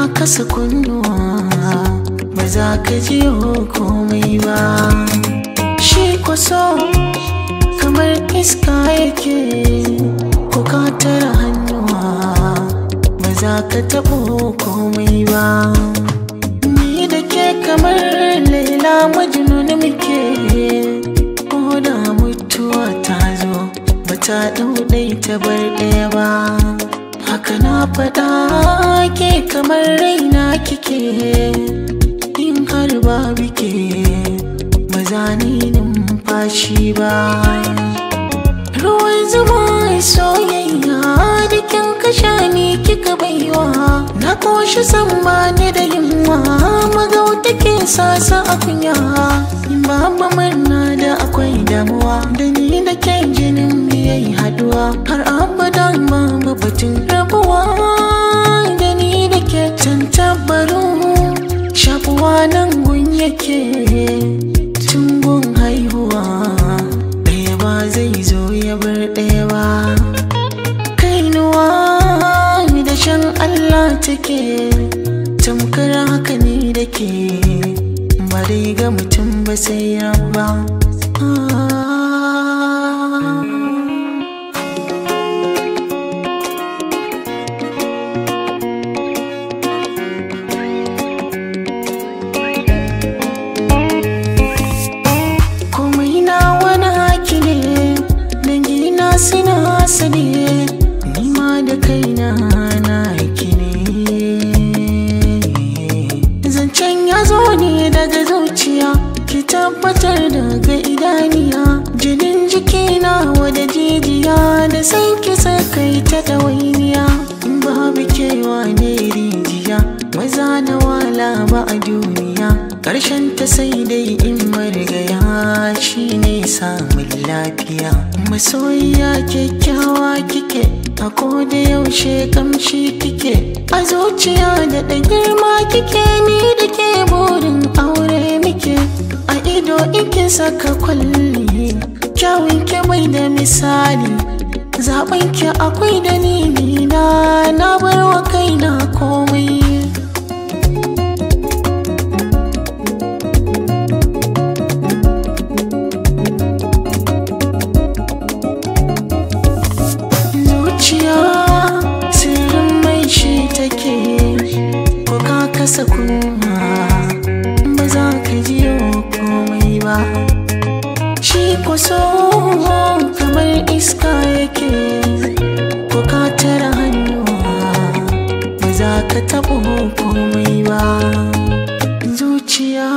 ka kasa kunnuwa ba za ka ji komai ba. Shi kwaso kamar iska yake, ko ka tara hannuwa ba za ka taɓo komai ba. Ni da ke kamar Laila Majnun muke, ko da mutuwa ta zo ba ta ɗau ɗai ta bar ɗaya ba. Haka na faɗa ke kamar raina kike, in har babu ke ba za ni numfashi ba. Ruwan zuma soyayya da kin kasha ni kika baiwa, na koshi san ba ni da yunwa, magauta ke sasa a kunya. Babu murna da akwai damuwa, da ni da ke jinin mu yayi haduwa, har abada babu batun rabuwa. Da ni da ke tantabaru shakuwa nan gun yake, tun gun haihuwa ɗaya ba zai zo ya bar ɗaya ba. Kainuwa da shan Allah take, tamkar haka ni da ke, ba dai ga mutum ba sai rabba. Komai na wani haki ne, dangina suna sani, ni ma da kaina na haki ne. Zancen ya zo ne daga zuciya, ki tabbatar daga idaniya, jinin jikina wada jijiya, da san ki sakai ta ɗawainiya. Babu kewa ne rijiya, maza na wala ba a duniya, ƙarshen ta sai dai in marigaya shi ne samun lafiya. Masoyiya kyakkyawa kike, a koda yaushe kamshi kike, a zuciya da ɗan girma kike, ni da ke burin aure muke. A ido ike saka kwalli, kyawun ki bai da misali, zaɓen ki akwai dalili na, na bar wa kaina komai. Zuciya sirrin mai shi take, ko ka kasa kunnuwa ba za ka ji komai ba. Shi kwaso kamar iska yake, ko ka tara hannuwa ba za ka taɓo komai ba. Zuciya